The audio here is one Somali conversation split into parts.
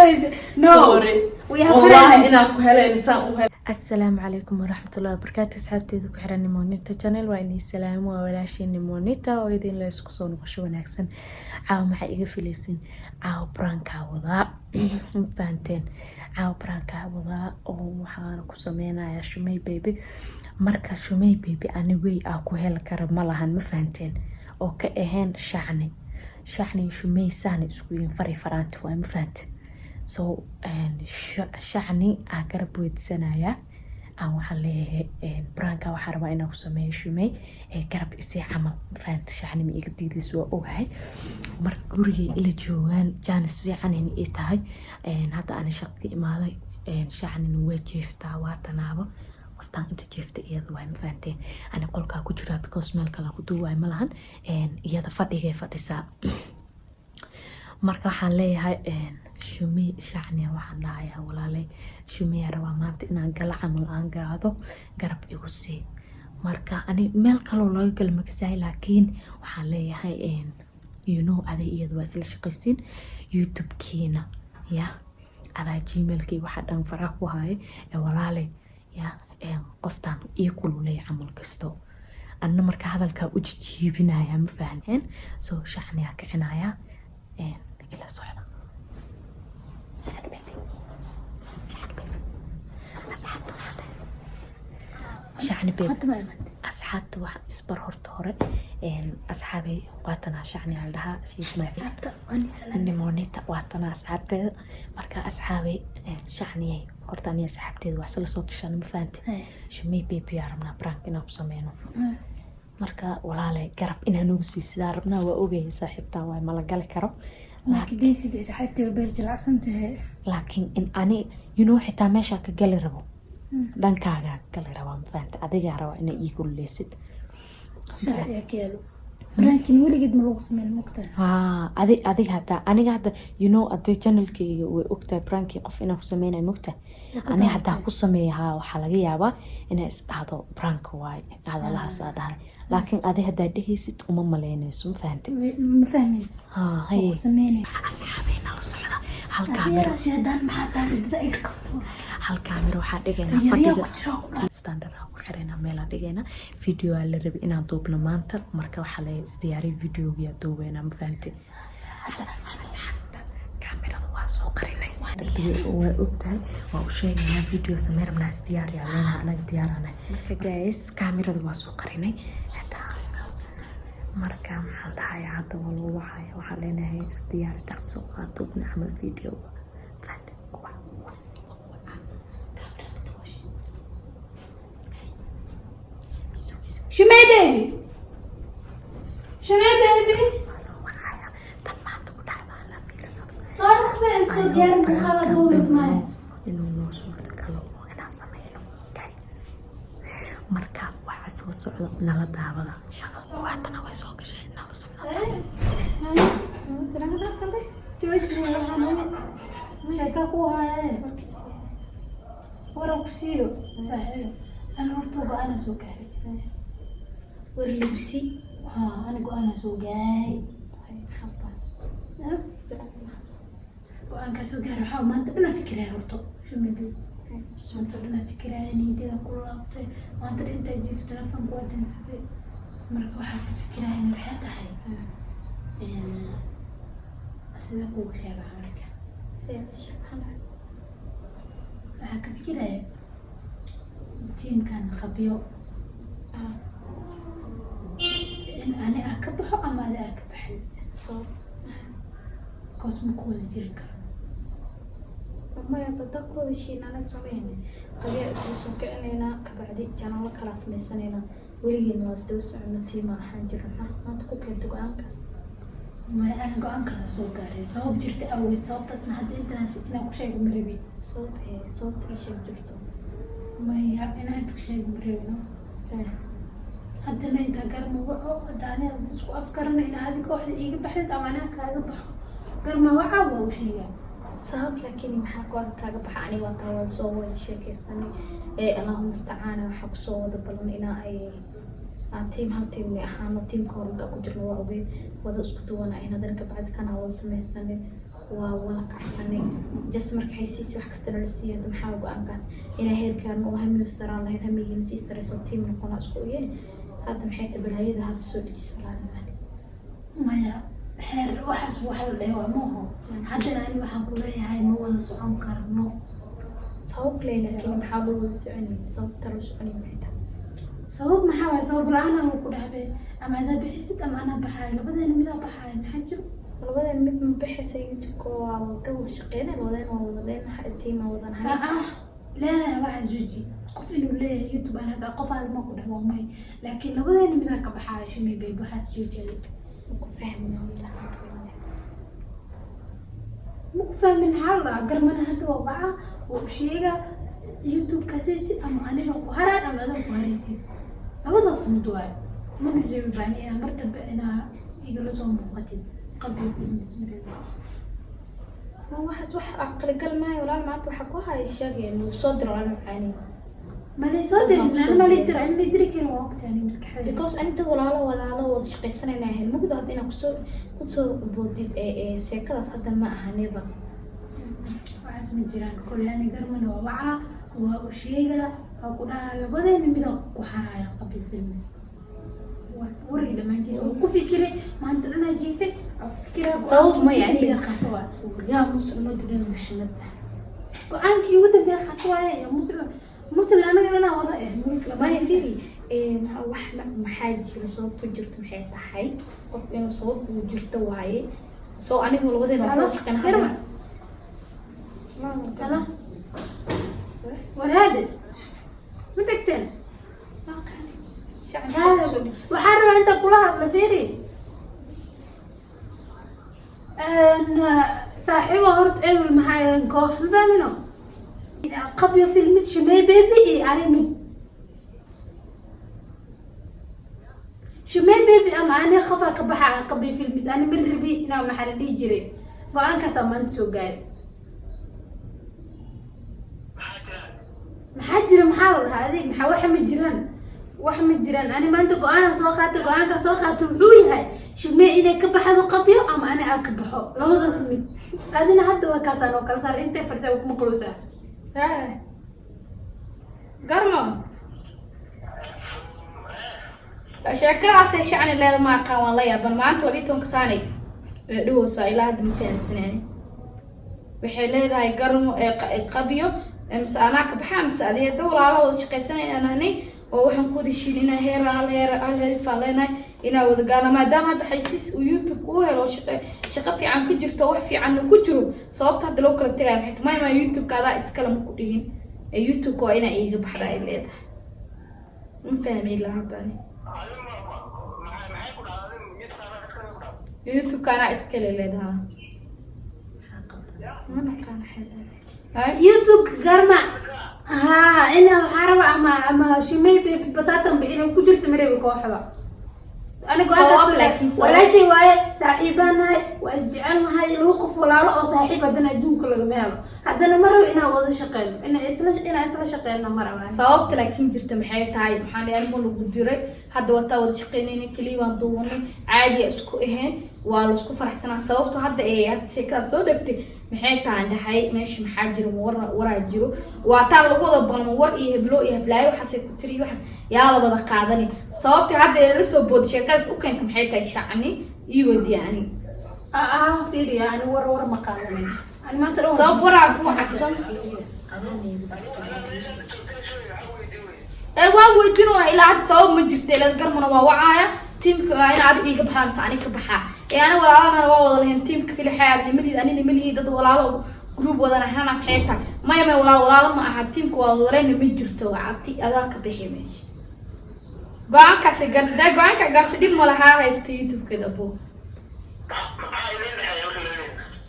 Dhahaysa no. Sorry. We are Wallahi friends. Inaan ku helay, insaan u helay. Asalaamu calaykum waraxmatullahi wabarakaatu. Asxaabteeda ku xiran Nimonita Channel, waa inii salaamo. Waa walaashii Nimonita oo idin la isku soo noqosho wanaagsan. Caawa maxaa iga filaysin? Caawa prank-aa wadaa, ma fahanteen? Caawa prank-aa wadaa oo waxaana ku sameynayaa Shumey Baby. Marka Shumey Baby ani wey aa ku heli kara ma lahan, ma fahanteen? Oo ka ahayn Shacni. Shacni Shumey saana isku yihiin, fari faraanti waay, ma fahanteen? So Shacni aa garab weydiisanayaa. Aan waxaan leeyahay, prank-a waxaa rabaa inaan ku sameeyo Shumey, garab isii camal, mafahanta? Shacni ma iga diidayso, waa ogahay. Marka gurigay ila joogaan, jaanis fiican ii tahay. Hadda ani shaqo ka imaaday, Shacnina way jiiftaa, waa tanaabo qoftaan inta jiifta iyada waay, ma fahanteen? Ani qolkaa ku jiraa because meel kale ku duuwaay ma lahan. Iyada fadhigay fadhisaa. Marka waxaan leeyahay Shumey, Shacniya waxaan dhahayaa, walaalay, Shumeyaa rabaa maanta inaan gala camal aan gaado, garab igu sii. Marka ani meel kaloo laga gala makasahay, laakiin waxaan leeyahay, aday iyada waa isla shaqaysiin YouTube-kiina, ya adaa Gmailkii waxaa dhan faraha ku haya ee walaalay, ya qoftaan ii kululay camal kasto. Anna marka hadalkaa u jijiibinaya, ma fahanteen? So Shacniyaa kicinaya, ila socda. Shacni baby, Shacni baby, asxaabta waxaa dhahay Shacni baby. Hadda ma imaatay? Asxaabta waxa isbar horta hore. Asxaabay, waatanaa Shacni la dhahaa. She's my Hadda waan salaam. Nimonita, waatanaa asxaabteeda. Marka asxaabay, Shacniyay horta aniga asxaabteeda waa isla soo tashan, ma fahante? Shumey baby yaa rabnaa prank inaan ku sameyno. Marka walaalay, garab inaa nagu siisidaa rabnaa. Waa ogayay saaxiibtaa waay, mala gali karo. Laakiin saaxiibtay waa beer jilicsan tahay. Laakiin in ani xitaa meeshaa ka gali rabo, dhankaagaa ka gali rabaa, ma fahante? Adigaa rabaa inaa ii kululeysid. Sharciga ka yaalo prank-in weligeed ma lagu sameyn, mogtahay? Haa, adiga hataa aniga hadda aday channelkayga way ogtahay prank-ii qof inaan ku sameynayo, mogtahay? Ani haddaa ku sameeya, haa, waxaa laga yaabaa inay is dhahdo prank waay hadalahaas aa dhahay, laakiin adi haddaa dhehaysid uma maleynayso, ma fahante? Ma fahmayso. Haa. Waa haye. ku sameynay. Asxaabeena la socda, hal kaamiro. Shaydaan maxaa tahay? Dada iga qasto. Hal kaamiro waxaa dhigaynaa Yaryaa fadhiga. ku jira ku dhahay. Standard aan ku xiranaa, meelaa dhigaynaa. Video aa la rabay inaan duubno maanta. Marka waxaa la isdiyaariy videogiyaa duubeynaa, ma fahante? Kaamirada waa soo qarinay, waa ogtahay, waa u sheegaynaa video samey rabnaa, isdiyaariyaa leenaha, anaga diyaarana. Marka guys, kaamirada waa soo qarinay. Marka maxaa dhahayaa, hadda waa loo wacaya, waxaa leenahay isdiyaari, dhaqso, waa duubna camal videoga, fahante? Wac, wac, wac, kaamirada dawashi. Shumay baby. Shumay baby. Waa loo wacaya. Tan maanta ku dhacdaa la fiirsado. Soo dhaqsay, soo diyaarin, muuqaala duubi rabnaa. Inuu noo suurta galo oo inaan sameyno, guys. Marka waxa soo socdo nala daawada, insha Allah. Waatana way soo gashay, nala socda. Jooji, waxaan sheeka ku hayaa, waran ku siiyo saaxiib. Ana horta go-aana soo gaaray. War lagusi. Haa, ana go-aana soo gaaray. Go-aankaa soo gaaray waxaa maanta dhan aan fikiraya horta. Shumabi, maanta dhan aan fikiraya, niyadada ku laabtay, maanta dhan intaa jiif telefoonka waa dansaday. Marka waxaa ka fikiraya waxay tahay, sida kuuga sheegaa, marka waxaa ka fikiraya tiimkan qabyo in ani aan ka baxo ama adi aa ka baxdid, because ma ku wada jiri karo. Maya, dada ku wada heshiin anaga sameyne qabyaa isla soo kicinaynaa, kabacdi channel-o kala samaysanaynaa. Weligeena waa isdaba socono, tiima ahaan jirno. Maxaa maanta ku keentay go-aankaas? Maya, ani go-aankaasa soo gaaray sabab jirta awgeed. Sababtaasna hadda intaan inaan ku sheego ma rabin. Sabab hee? Sababta ii sheeg jirto. Maya, inaan inta ku sheego ma rabino. Haddana intaa garma waco, hadda ani isku afkarana in adi kooxda iiga baxdid ama anaa kaaga baxo, garma waca waa u sheegaa. Sabab laakiin maxaa go-aan kaaga baxa? Aniga wataa waa soo wada sheekeysanay ee Allahuma istacaana, waxaa kusoo wada ballan inaa ay aan tiim, hal tiim ahaano. Tiimka hore markaa ku jirno waa ogeyd, wada isku duwana in haddana kabacdi kana wada sameysanay. Waa wada kacsanay just marka xaysiisi wax kasta nala siiyo. Hadda maxaa go-aankaas inaa heerkaan oo hamiga saraan lahayn, hamigiina sii sareyso, team noqonaa isku yeeli. Hadda maxay tahay balaayada hadda soo dhejisa, walaal macaan? Maya, xeer waxaas waxa la dhahay waa maaho. Haddana ani waxaan ku leeyahay ma wada socon karno. Sabab leh, laakiin maxaa loo wada soconay? Sababta loo soconay maxay tahay? Sabab maxaa waay? Sabab la-aan aan ku dhahbe, ama adaa bixisid ama anaa baxaayo, labadeena midaa baxaayo. Maxaa jiro? Labadan mid ma bixaysa. YouTube-ka waa ka wada shaqeynay, labadeen waa wada leenahay, team aa wada nahay. Ah, leenahay waxaas jooji. Qof inuu leeyahay YouTube aan hadda qof aad ma ku dhah waa may, laakiin labadeena midaa ka baxaayo. Shumay babe, waxaas jooji. Ma ku fahmin ilaa. Ma ku fahmin. Maxaa la dhahaa? Garmana hadda waa baca, waa u sheega YouTube kasaysid ama aniga ku haraan ama adaa ku haraysid, labadaas mid waayo. Mana reebi baan inaa mar dambe inaa igala soo muuqatid Qabyo Films, ma reebi. Ma waxaas wax aqligal maayo, walaal. Maanta waxaa ku haya sheegaya nuu soo diro, walaal macaani. Ma lay soo dirin ana, ma lay dira, ana lay diri karin, waa ogtahay maskaxdayda. Because ani dad walaalo wada shaqaysanayna ahayn mugdo. Hadda inaa kusoo boodid ee sheekadaas hadda ma ahaniba. Waxaas ma jiraan. Koley ani garmana waa wacaa, waa u sheega, waa ku dhahaa labadeena mida ku haraya Qabyo Films. Wargi dhammaantiis waa ku fikiray, maanta dhanaa jiifay waa ku fikiraa. Sabab ma Go-aankii ugu yani- dambeeya qaato waay. Yaa Muslim dirin Maxamed. Go-aankii ugu dambeeya qaato waaye. Ya Muslim, Muslim, anaga dhanaa wada eh mulka. Maya, fiiri, wax maxaa jiro? Sababtu jirto maxay tahay? Qof inuu sabab uu jirto waaye. Soo anigu labadeena waa wada shaqeyna hadda. Garma. Halo, warhaade, ma tagteen? Waxaan rabaa inta kula hadla. Fiiri, saaxiibo horta ebel maxaa ahayn koox, ma fahmino? Qabyo Filmis, Shumey baby iyo ani mid, Shumey baby ama ani, qofaa ka baxa Qabyo Filmis. Ani ma rabi inaa, maxaa la dhihi jiray, go-aankaasaa maanta soo gaaray. Maxaa jira? Maxaa la dhahaa adig? Maxaa? Waxa ma jiraan, wax ma jiraan. Ani maanta go-aana soo qaatay. Go-aanka soo qaatay wuxuu yahay Shumey inay ka baxdo Qabyo ama ani aan ka baxo, labadaas mid. Adina hadda waa kaasaan oo kala saar intay farsa kuma qalowsaa. Garmo, sheekadaasay shacni leeda ma aqaan, waan la yaaban. Maanta 12-ka saanay ee dhawowsaa, ilaa hadda ma fahansanaan. Waxay leedahay Garmo ee Qabyo mise anaa ka baxaa mise adiga? Da walaalo wada shaqaysanayaan nahnay oo waxaan ku wada heshiin inaa heer hal heer hal heerifaan leenahay inaa wada gaarno, maadaama hadda xaysiis uu YouTube uu helo, shaqo shaqo fiican ka jirto, wax fiicanna ku jiro. Sababta hadda loo kala tegaya maxay tahay? Maya, ma YouTube-ka adaa iskale ma ku dhihin ee YouTube-ka waa inaa iiga baxda ay leedahay. Ma fahmi ilaa hadda ani. YouTube-ka anaa iskale leedahay, ma naqaan waxay leedahay. YouTube-ka garma haa ina waxaa raba ama Shumey baby batatanba inay ku jirto marebi kooxda. Ani go-aankaas Sabab laakiin sabab. Walaashay waaye, saaxiibaan nahay, waa isjecel nahay, laba qof walaalo oo saaxiib haddana adduunka lagama helo. Haddana ma rabo inaan wada shaqeyno, inaan isla shaqeyno ma rabo. Sababta laakiin jirta maxay tahay? Maxaan dhahay, ma lagu diray? Hadda wataa wada shaqeynayna, keliya waan duubanay, caadiya isku ahayn, waa laisku faraxsanaa. Sababta hadda ee hadda sheekada soo dhegtay maxay tahay? Dhahay meesha maxaa jiro? Ma war waraa jiro? Waa taa lagu wada balmo war iyo heblo iyo heblaayo, waxaasay ku tiri, waxaas yaa la wada qaadani. Sababta hadda ee la soo booday sheekadaas u keenta maxay tahay? Shacni iyo wadiyaani. Ah, fiiriya, ani war ma qaadanin ani maanta dhan. Sabab waraa ku cadsan ee waa weydiinaya ilaa hadda sabab ma jirto. Ilaa Garmana waa wacaaya, teamka waa in adiga iiga baxaa mise ani ka baxaa? Ee ani walaalana waa wada lahayn teamka kali xayaad nimalihi, ani nimalihi, dad walaalo group wadan ahana maxay tahay? Maya, maya, walaalo walaalo ma aha, teamka waa wada lehna ma jirto. Cati adaa ka bixi meesha. Go-aankaasi garta daa, go-aanka garta dhib ma lahaa, haysta YouTube-keeda abo.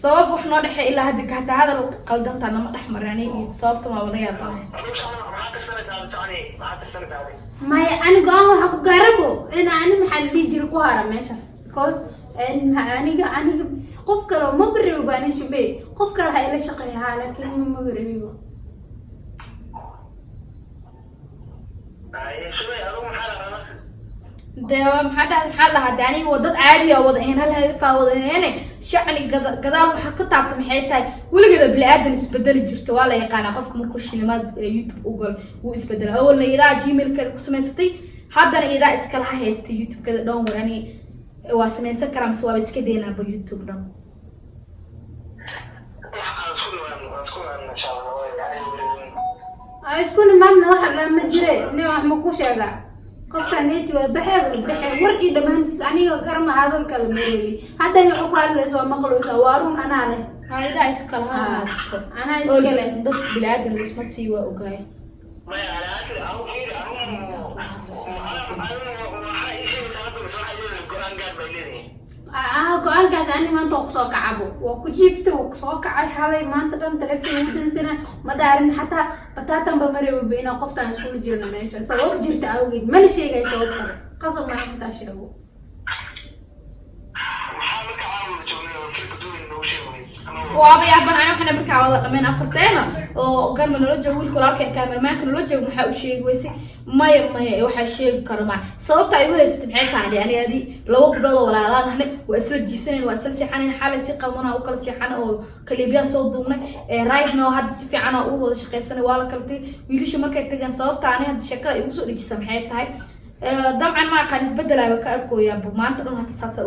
Sabab wax noo dhexey ilaa hadda hataa hadal qaldantaa nama dhex marin iyo sababta waa la yaabanahay. Maya, ani go-aan waxaa ku gaarabo in ani, maxaa la dhihi jiray, ku hara meeshaas, because aniga qof kale ma bareebo ba. Ani Shumey qof kale ha ila shaqeeya ha, laakiin ma bareebo. Dee maxaa dhahday? Maxaa dhahaa? Dee aniga waa dad caadi ah, wada ahayn, hal hadafaa wada ahayn. Shacni gadaal waxaa ka taabta maxay tahay? Weligeeda bini-aadan isbedeli jirto, waa la yaqaanaa. Qofka markuu shilimaad YouTube u galo wuu isbedela. Awalna idaa Gmailkeeda ku samaysatay, haddana idaa iskalaha haysta YouTube-keeda. Dhan war ani waa samaysan karaa mise waaba iska daynaaba YouTube dhan? Wax aan isku nimaadno, aan isku nimaadno insha Allah. Aa, isku nimaadna waxa lama jire. Nin wax ma ku sheega? Qofta neeti waa baxee, waa baxee. War iyo dhammaantiis aniga garma hadalkala mareebi. Haddana wuxuu ku hadlaysa waa maqlaysaa, waa run, anaa leh. Idaa iskalaha haysto. Anaa iskale. Dad bini-aadan laisma sii, waa ogaay. Maya, ani anu fiiri, anu anu waxaa ii sheegaysaa hadda mise waxay leedahay go-aan gaar bay leedahay? Ah, go-aankaas ani maanta waa kusoo kacabo, waa ku jiifta, waa kusoo kacay xalay. Maanta dhan taleefon ugu dansana ma daarin xataa bataatanba mareebaba inaan qoftaan iskula jirna meesha. Sabab jirta awgeed mana sheegay sababtaas, qasab maa intaa sheego. Maxaa marka caawada joognay oo filka duwan noogu sheegay? Waaba yaaban ani. Waxana markaa wada dhameen afarteena oo garma nala joogo, wiilka walaalka kaamermaanka nala joogo, maxaa u sheegi weysay? Maya, maya, waxaa sheegi karo ma sababta ay u haysatay maxay tahay? Ani adi laba gabdhood oo walaalaan nahnay, waa isla jiifsanayn, waa isla seexanayn. Xalay si qalmana u kala seexan oo kaliibyaa soo duubnay. Right now hadda si fiican oo u wada shaqaysanay. Waa la kala tagay wiilasha markay tageen. Sababta ani hadda sheekada igu soo dhejisa maxay tahay? Dabcan ma aqaan, isbedelaa ka arkooyaa maanta dhan. Hata saasa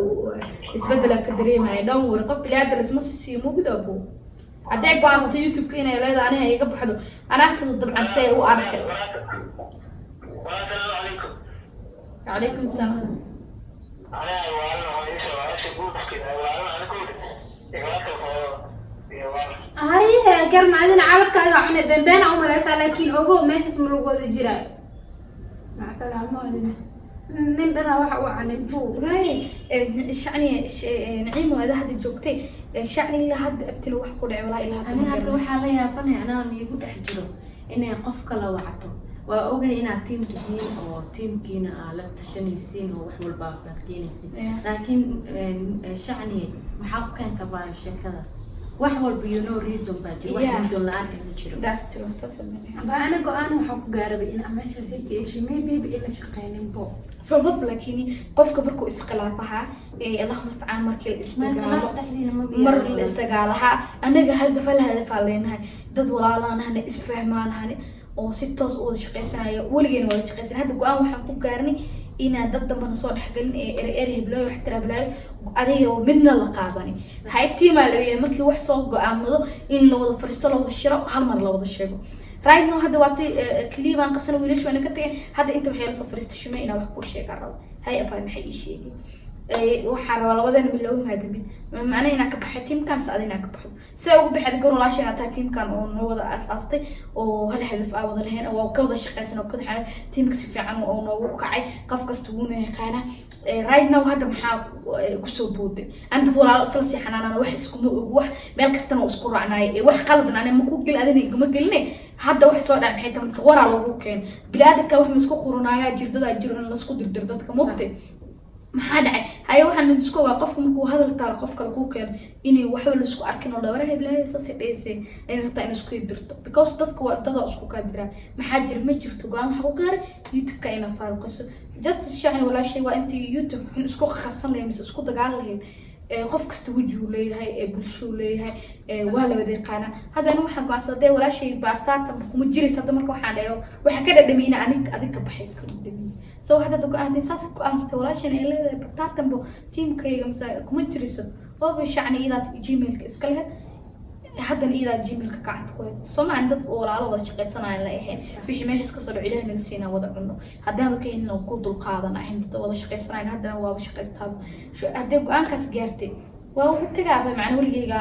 isbedelaa ka dareemaya dhan. Wari qof ilaada lasma siisiyo mugda bo. Hadday go-aansato YouTube-ka inay leedahay aniga iga baxdo, anaa fudud dabcan si ay u arkays. Asalaamu calaykum. Calaykum salaam. Aniga waalna hooyasha walaasha guurkeeda waalna anigu igala iyo waal. Haye garma, adina calafkaaga cunay, beenbeena umaleysaa, laakiin ogow meeshaas ma lagu wada jiraayo. Macsalaamo. Adina nin dhanaa waxa uu calintuu. Wallaahi shacni Naciimo, ada hadda joogtay shacni ilaa hadda abtilo wax ku dhacay walaa ilaa hadda Ani ma hadda garanayo. Waxaa la yaabanaya anaa miigu dhex jiro inay qof kala wacto. Waa ogay inaad tiim tihiin oo tiimkiina aa la tashanaysiin oo wax walba aad keenaysiin, laakiin shacni maxaa ku keenta baa sheekadaas? Wax walba you know reason baa jiro, wax reason la-aan eh ma jiro. That's true, taas amazing. Ba ana go-aan waxaa ku gaarabay in aan meesha city heshimay baby ila shaqeynin bo. Sabab laakiin qofka markuu iskhilaafahaa ee Allahu mustacaan markii la isdagaalo, dhexdiina ma mar la isdagaalahaa, anaga hadaf hal hadafaa leenahay, dad walaalaanahane, isfahmaanahane oo si toos u wada shaqaysanaya, weligeena wada shaqaysanaya. Hadda go-aan waxaan ku gaarnay inaan dad dambana soo dhexgelin ee ere ere heblaayo wax tira heblaayo adiga midna la qaadanin. Hay tiimaa leeyahay, markii wax soo go-aamado in la wada fariisto, la wada shiro, hal mar la wada sheego. Right now hadda waatay keliya baan qabsanay, wiilashu waana ka tageen. Hadda inta waxay la soo fariistay shume inaan wax kuu sheegaan rabo. Hay abay, maxay ii sheegay? Waxaan rabaa labadeena mid loogu mahadamid macna inaan ka baxay tiimkan mise adi inaan ka baxdo. See ugu baxay gabar walaasha inaad tahay, tiimkan oo noo wada aas-aastay oo hal hadaf aa wada lahayn oo ka wada shaqaysan oo ka wada tiimka si fiican oo noogu kacay, qof kasta wuuna yaqaanaa. Right now hadda maxaa kusoo booday? An dad walaalo isla seexanaanana wax iskuma og, wax meel kastana waa isku raacnaay. Wax qaladan ani ma ku gelin, adina iguma geline. Hadda wax soo dhacay maxay tahay? Mise waraa lagu keeno biniaadanka wax ma isku qurunaayaa? Jirdadaa jiro in laisku dirdiro dadka mogtay. Maxaa dhacay? Haye, waxaan isku ogaa qofka markuu hadal taalo qof kale kuu keeno inay waxba laisku arkin oo dhawara heblaaya saasay dheysay inay rabtaa inay isku dirto, because dadka waa dada isku kaa diraa. Maxaa jira? Ma jirto. Go-aan waxaa ku gaaray YouTube-ka inaa faaruqiso. Just shacni walaashay waa intii YouTube xun isku qarsan lahayn mise isku dagaal lahayn. Qof kasta wejiguu leeyahay, ee bulshuu leeyahay, waa la wada yaqaanaa. Hadda anigu waxaan go'aansaday dee walaashay baataatan kuma jiraysa. Hadda marka waxaan dhaho waxa ka dhadhamiyay ina anig adig ka baxay ka dhadhamiyay. So hadda go-aan saas go-aansatay walaashan ay leedahay bataatanbo tiimkayga mise kuma jirayso ooba. Shacni iyadaa Gmailka iska lehed, haddana iyadaa Gmailka gacanta ku haysta. Soo maan dad walaalo wada shaqaysanayaan la ahayn, wixii meeshaas kasoo dhaco Ilaah naga siinaa, wada cunno. Haddaaba ka helin ku dulqaadan ahayn dad wada shaqaysanayan, haddana waaba shaqaystaaba. Haddii go-aankaas gaartay waa ugu tagaaba macna weligeyga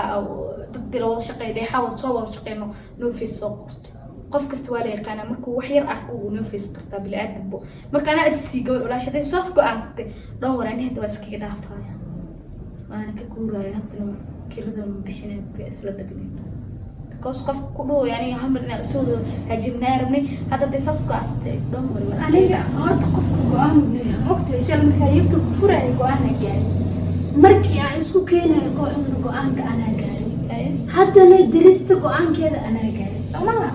dad dila wada shaqeey dheexaa wada soo wada shaqeyno. No face soo qortay, qof kasta waa la yaqaanaa. Markuu wax yar arko wuu no face kartaa bili-aadanbo. Marka anaa issii gabadh walaash hadday saas go-aansatay dhan war ani hadda waa iskaga dhaafaya, waana ka guuraya. Haddana kirada ma bixinay guriga isla degnayn, because qof ku dhahoy aniga hal mar inaan usoo wada hajibnaa rabnay. Hadda hadday saas go-aansatay dhan war waa iskaga Aniga horta qofka go-aan uu leeyahay, ogtahay. Shal markaa YouTube ku furaya go-aana gaaray, markii aan isku keenayo kooxduna go-aanka anaa gaaray, haddana dirista go-aankeeda anaa gaaray, soo maha?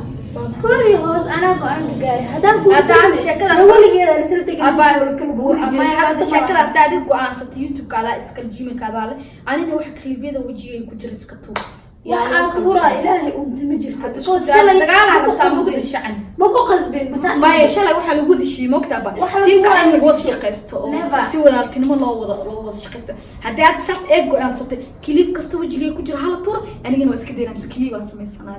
Kor iyo hoos anaa go-aanka gaaray. Haddaan Hadda guursan sheekada- weligeeda isla tegin. Abaa kala guuri ama jiray. hadda Dhibaato sheekada malaha. hadda adiga go-aansatay, YouTube-ka adaa iska, Gmail-ka adaa leh, anina wax clip-yada wejigay ku jira iska tuur. Wax aan tuuraa Ilaahay uunta ma jirto. Hadda Because shalay dagaal ma ku rabtaa qasbin. Mugdi shacan. Ma ku qasbin bataan. Maya, shalay waxaa lagu dishiyey mogta ba Wax la tiimka tuuraayo in lagu wada ma jirto. shaqaysto oo Never. si walaaltinimo loo wada shaqaysto. Haddii aad saas ee go-aansatay, clip kasta wejigay ku jira hala tuuro, anigana waa iska daynaa, mise clip aan samaysanaa,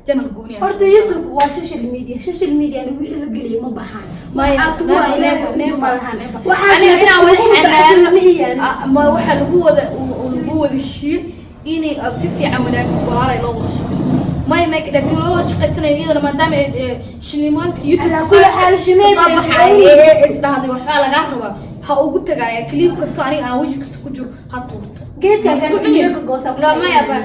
channel gooni aan Horta samaysanaa. YouTube waa social media. Social media ni wixii la geliyo ma baxaan. Maya, Wax aan tuuraa never, Ilaahay never, uunta never, ma lahan. never. Waxaas Aniga inaan wada lagu xanaano- ma iyaan. Ah, ma waxaa lagu wada heshiiyey inay si fiican wanaag walaalay loo wada shaqaysto. Maya, may ka dhagin loo wada shaqaysanaya iyadana, maadaama ay shilimaanka YouTube Alaa kulli xaal, shimee soo bay baxay leeyihiin. ee isdhahday waxbaa lagaa rabaa, ha ugu tagaaya clip kasto aniga aan weji kasta ku jiro ha tuurto. Geedka Ma isku gaarta cuni? miro ka goosa. La, maya, ba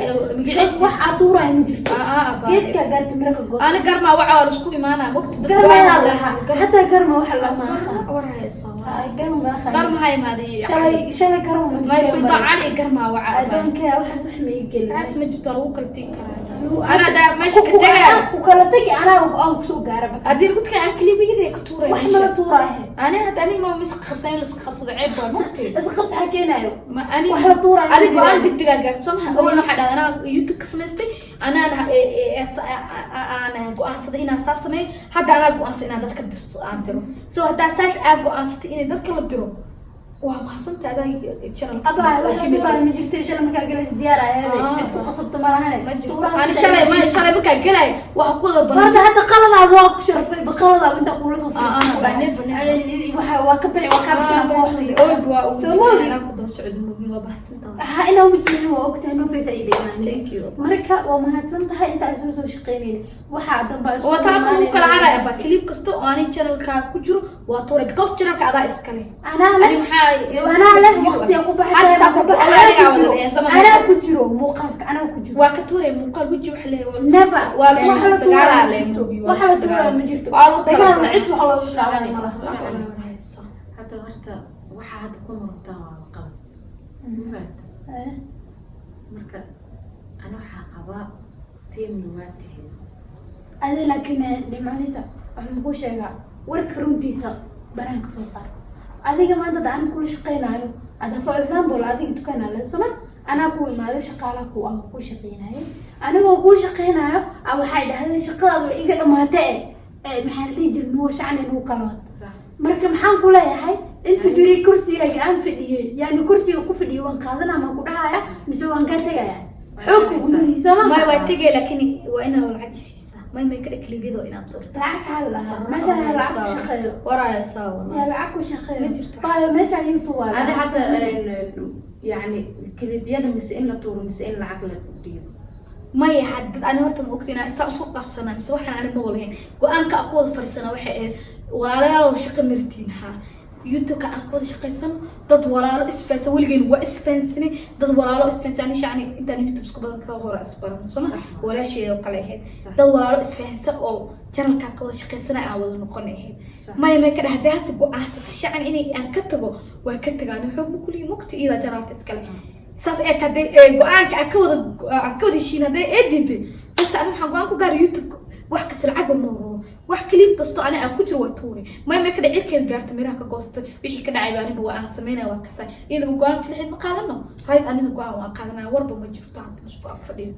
Because wax aad tuuraayo ma jirto. Ah, ah, ba. Geedka gaarta miro ka goosa. Ani garmaa waxa waa laisku imaanaa waqti dadka Garma waa yaa la lahaa. Xataa garma waxa lama aqaan. War haysaa. Ay, garma ma aqaan. Garma ha imaaday. Shalay garma ma May iska Sultaan marin. Cali garmaa waca. I don't care, waxaas wax ma ii gelin. Waxaas ma jirto, waa lagu kala tegi karaa. Anuu- Anaa daa meesha ka Ku- tagaya. ku kala tagi, anaa go-aan kusoo gaara bata. Haddii lagu tagay aan clip-yada ka tuuray. Wax mala tuuraahe. Ani hadda ani ma mis qabsan, in la iska qabsado ceeb waa mugtay. Iska qabsi xaa keenaayo. Ma ani Wax la tuuraayo ma adiga go-aan jiraan. degdegaa gaarto soo maha. Awalna waxaa dhahday anaa YouTube ka samaystay, anaana aan go-aansaday inaan saas sameeyo. Hadda anaa go-aansaday inaan dadka dirso, aan diro. So haddaa saas aa go-aansatay inay dadka la diro, waa mahadsanta adaa channel. Abaa, wax la tuuraayo ma jirto. Shalay markaa galaysa diyaar ahayd. Ah. Cid ku qasabta ma lahane. Ma jirto. Suuraha Ani sida shalay ay ma shalay markaa galay waxa ku wada Horta hadda qaladaaba waa ku sharfay, qaladaaba intaa kuula soo Ah, fadhiistay ah, ku dhahay. never, never. Ay, waxa waa ka bixi, waa kaa bixina kooxdii. Oog waa uu Soo ma ogi? anaa ku daba socdo moogi, waa mahadsantahay. Ha, inaa wajinahay waa ogtahay, no face ay deganaan. Thank you. Marka waa mahadsan tahay intaa isla soo shaqeynayna. Waxaa dambe isku Oo taa ku kala haraya imaanayna. ba clip kasta oo ani channelka ku jiro waa tuuray, because channelka adaa iskale. Anaa leh. Ani maxaa Anaa leh, waqtiga ku baxay, Hadda saas ku baxay. ku Anaa ku jiro. wada leeyahay, Anaa ku jiro muuqaalka, anaa ku jiro. Waa ka tuuray muuqaal weji wax leeyahay. Never. Waa la Wax la tuuraayo dagaalaa ma leh jirto. moogi, waa Wax la la tuuraayo ma jirto. Waa lagu kala Dagaalna tagay. cid wax looga qaadanay ma laha. Hadda horta waxaa hadda ku murugtaan waa la qaba. Ma fahamtay? Eh, Marka ana waxaa qabaa tiimna waa tihiin. Adi laakiin Nimcanita, waxaan kuu sheegaa warka runtiisa banaanka soo saar. Adiga maanta hadda aan kula shaqeynaayo, hadda for example adiga dukaanaa le soma, anaa ku imaaday, shaqaalaha ku ama kuu shaqeynaayo, anigoo kuu shaqeynaayo a waxay dhahdeen shaqadaada way iga dhamaatay e maxaa la dhihi jiray, nuwa shacni nugu kala wad. Sax. Marka maxaan ku leeyahay? Inta biri kursigayga aan fadhiyey, yani kursiga ku fadhiyey waan qaadanaa, maan ku dhahaya mise waan kaa tegaya? Xoog kugu malihi sooma? May, waa tegay, laakiin waa inaa lacag isiisaa. May ka clip-yada waa inaad tuurto. Lacag xaal lahaa meesha yaa lacag ku shaqeeyo? Waraya saa wallahi. Yaa lacag ku shaqeeyo? Ma jirto. Baayo, meesha YouTube waa Adi lacag. hadda yacni clip-yada mise in la tuuro mise in lacag la dhiibo? Maya, haddad ani horta ma ogta inaan saa isku qabsanaa mise waxaan ani ma walahayn. Go-aanka aan ku wada fadhiisanaa waxay ahayd, walaalayaal, shaqo maritiin haa, YouTube-ka aan ku wada shaqaysano, dad walaalo isfahansan, weligeen waa isfahansanay, dad walaalo isfahansan. Ani shacni intaan YouTube isku badan ka hore isbaran soma, walaasheeda oo kale ahayd, dad walaalo isfahansan oo channelkaa ka wada shaqaysanay aan wada noqon ahayd. Maya, may ka dhahday hadda go-aansata shacni inay aan ka tago, waa ka tagaan, xoog ma kulihi mogta, iyadaa channelka iskale. Saas ee hadday go-aanka aan ka wada heshiin, hadday ee diiday basta, ani waxaan go-aan ku gaaray YouTube wax kasta lacagba ma rabo, wax clip kasto ani aan ku jiro waa tuuray. May ka dhac cirkeed gaarta miraha ka goostay, wixii ka dhacay baa aniba waa aan sameynaya, waa kasay. Iyadaba go-aanka lixid ma qaadano right, anina go-aan waa qaadanaya, warba ma jirto hadda isku ag fadhiyo.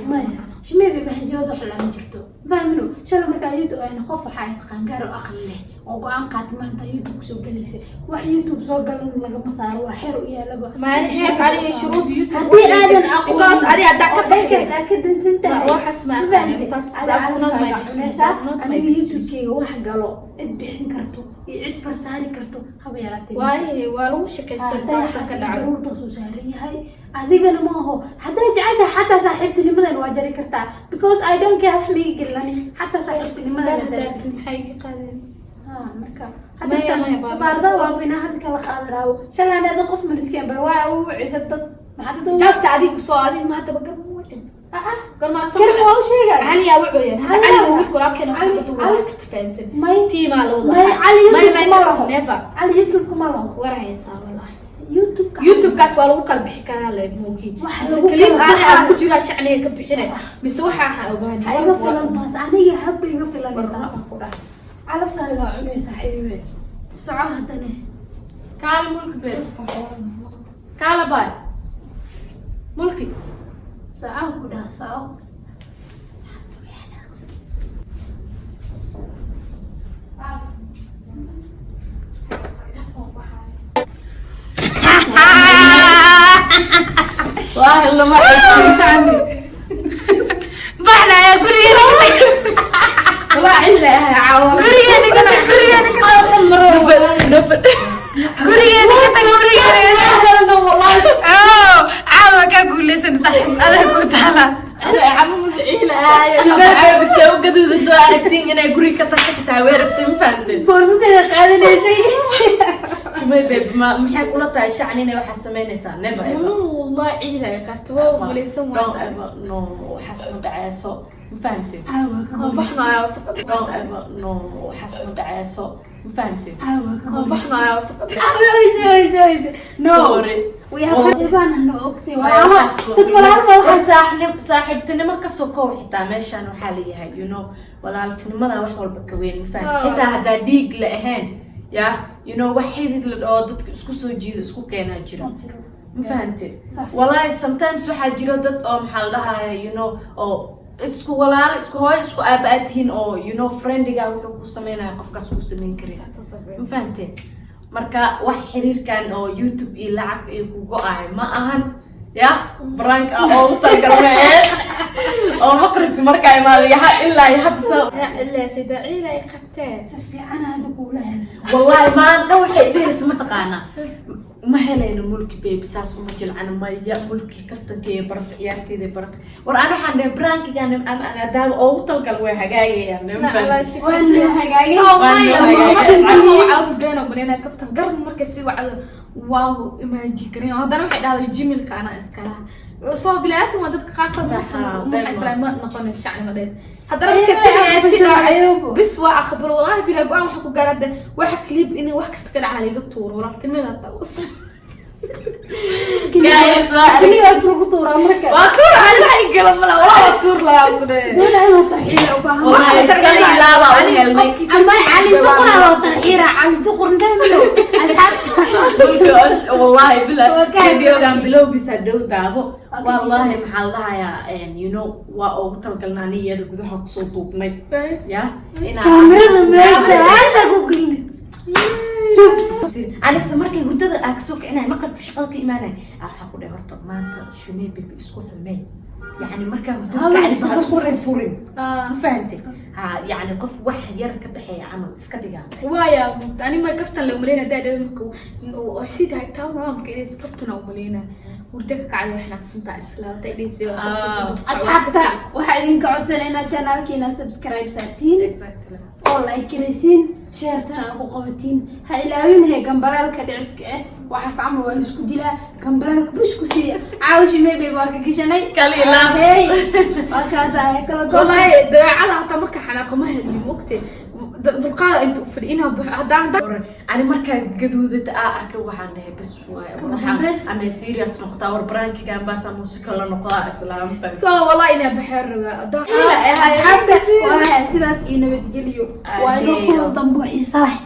Maya, shimeebe baxanjawada wax lama jirto, fahmino. Shalay markaa YouTube ayna qof waxaa ahayd qaangaar oo aqli leh oo go-aan qaata. Maanta YouTube kusoo gelaysa, wax YouTube soo galan lagama saaro, waa xeer u yaalaba. Maalin xeerka aniga shuruudda YouTube Haddii aadan aqoon Because adi haddaa ka oo dhankaas aa ka dansan tahay. Waxaas ma aqaanin. That's not my business. Cunaysaa. Not my Aniga business. YouTube-keyga wax galo, cid bixin karto iyo cid farsaari karto haba yaraatee ma jirto. Waaye waa lagu shaqaysan dayaxaas ka iyo dhacay. Daruurtaasuu saaran yahay, adigana ma aho. Haddaa jeceshahay xataa saaxiibtinimadan waa jari kartaa, because I don't care, wax miiga gelani xataa saaxiibtinimadan haddaa jirto. Maxay iga qaadeen? Ha, marka Maya, maya, hadda baaba. safaaradaha waa binaa hadda kala qaadanaawo. Shalay anaada qof maniskeen bar waa u wicisa dad maxaa dad Taasta adigu soo adigu ma haddaba garma wacin. ah Garmaad soo garma waa u sheegay. Cali yaa wacoyaan. Cali Cali yaa waa wiilka walaalkeena. Cali- Waxa ka Cali- wax kasta fahansan. May Tiimaa la wada. May, Cali May, YouTube may, kuma laho. Never. Cali YouTube kuma laho. War haysaa wallahi. YouTube-ka. YouTube-kaas waa lagu kala bixi karaa le moogi. Waxa Mise lagu kaliya kala aan baxaa- ku jiraa shacniga ka bixinay, mise waxa ha ogaani. Ha iga filan taas, aniga habba iga filan taasaan ku dhahay. Calafkaaga cunay, saaxiibe, soco haddane. Kaala, Mulki be, kaala baay, Mulki. Soco ku dhaha, soco. Waa helno. Baxnaya gurigeena. Waa cilla ah caawa. Gurigeena ka tag, gurigeena ka tag, gurigeena ka tag, gurigeena. Helno wallahi. Oh, caawa kaa guuleysan, saaxiib, adaa ku taala. Shumay bise u gaduudato aragtiin inay guriga ka tagta xitaa way rabtay, ma fahanteen? Boorsadeeda qaadanaysay. Shumay babe, ma maxay kula tahay shacni inay waxaas samaynaysaa? Never ever. Wallahi ciila ay qabto, waa malaysan. Don't ever, no, waxaas ma dhaceyso, ma fahanteen? Caawa ka guuleysan. Baxnaya. Don't ever, no, waxaas ma dhaceyso, ma fahanteen? Caawa ka guuleysan. Baxnaya. Oyse, oyse, oyse, no. Sorry. We have baana ogtay walaalo, dad walaalo baa War waxaas. Saaxiibtinimo ka sokow, xitaa meeshaan waxaa leeyahay, walaaltinimada wax walba ka weyn, ma fahanteen? Xitaa haddaa dhiig la ahayn ya, wax xidid la dhaho dadka isku soo jiido, isku keenaa jira, ma fahanteen? Sax. Wallahi sometimes waxaa jiro dad oo, maxaa la dhahaya, oo isku walaalo, isku hooyo, isku aaba aad tihiin, oo friendiga wuxuu ku sameynaya qofkaas ku sameyn karin, ma fahanteen? Marka wax xiriirkan oo YouTube iyo lacag iyo ku go-ayo ma ahan ya. Prank ah oo u talagalnay ee oo maqribki markaa imaaday ilaa iyo hadda sa Ciila ay qabteen. Si fiican hadda kuula helay. Wallahi maanta waxay dhehaysa, mataqaanaa, ma helayno Mulki baby, saas uma jilcano. Maya, Mulki kaftankeeya barata, ciyaarteeda barata. War aan waxaan dhahay prankigan ama maadaama oogu talgal way hagaagayaan. Waa loo hagaagay. Kaftan garab markay sii wacdo, waaw, imagine karin. Haddana waxay dhahday jimilka anaa iskalaha soo bilaadan. Waa dadka qaarkood Sax, waxa islaam ma noqonayso, shacni ma dheys. Haddana Ay, markay ay, si ayubu. bis waa aqbal, wallahi bilaa go-aan waxa ku gaarada waxa clip in wax kasta ka dhaca laga tuuro walaaltinimada hataa. Guys, waa Keligaas lagu tuuraa marka. Waa tuur ani waxa igala mala, walaa waa tuur lahaa ku dheh. Doonaa inuu tarxiila u baahan. Wallahi kali ilaaba u helnay. Ama Cali Juqra loo tarxiira, Cali Juqur ndamilo asxaabta. Mulki wallahi bila Waa ka videogan bilowgiisa dhow daabo. Waa ka Wallahi maxaa la dhahayaa, waa ugu talgalnaa ani iyada gudaha kusoo duubnay ya inaan Kaamirada meesha hadda ku gelin. Anise markay hurdada aa kasoo kicinay, maqribka shaqada ka imaanay, aa waxaa ku dhahay horta maanta Shumey baby isku xumey, yacni markaa hurdada Hawa kacdi isku baa isku furfurin, ma fahantay? Ha, yacni qof wax yar ka dhexeeya camal iska dhigaa. Waaya, ani ma kaftan la umaleyna hadaa dhawe marka sii tahay taa marka inays kaftan umaleyna hurdo ka kacday wax naqsantaa isla haday dhehaysa. Asxaabta, waxaa idinka codsanaynaa channelkiina subscribe saartiin Exactly. oo like garaysiin, sharetana aa ku qabatiin. Ha ilaawin he gambalaalka dhiciska ah, waxaas camal waa laisku dilaa. Gambalaalka bush ku siiya. Caawishi maybe waa ka gashanay. Kali ilaab. Hey, waa kaas ah kala goos. Wallahi dabeecada hataa marka xanaaqo ma helin, mogte dulqaada inta u fadhi inaa baxo haddaan. Hore, ani markaa gaduudata aa arkay waxaan dhahay bas waay. Kama waxaan dambays. Ama serious noqotaa, war prankigan baasaa muusika la noqdaa islaam. So wallahi inaa baxee rabaa haddaan. Asxaabta, waa sidaas iyo nabadgeliyo, waa inoo kulan dambo xiisa leh.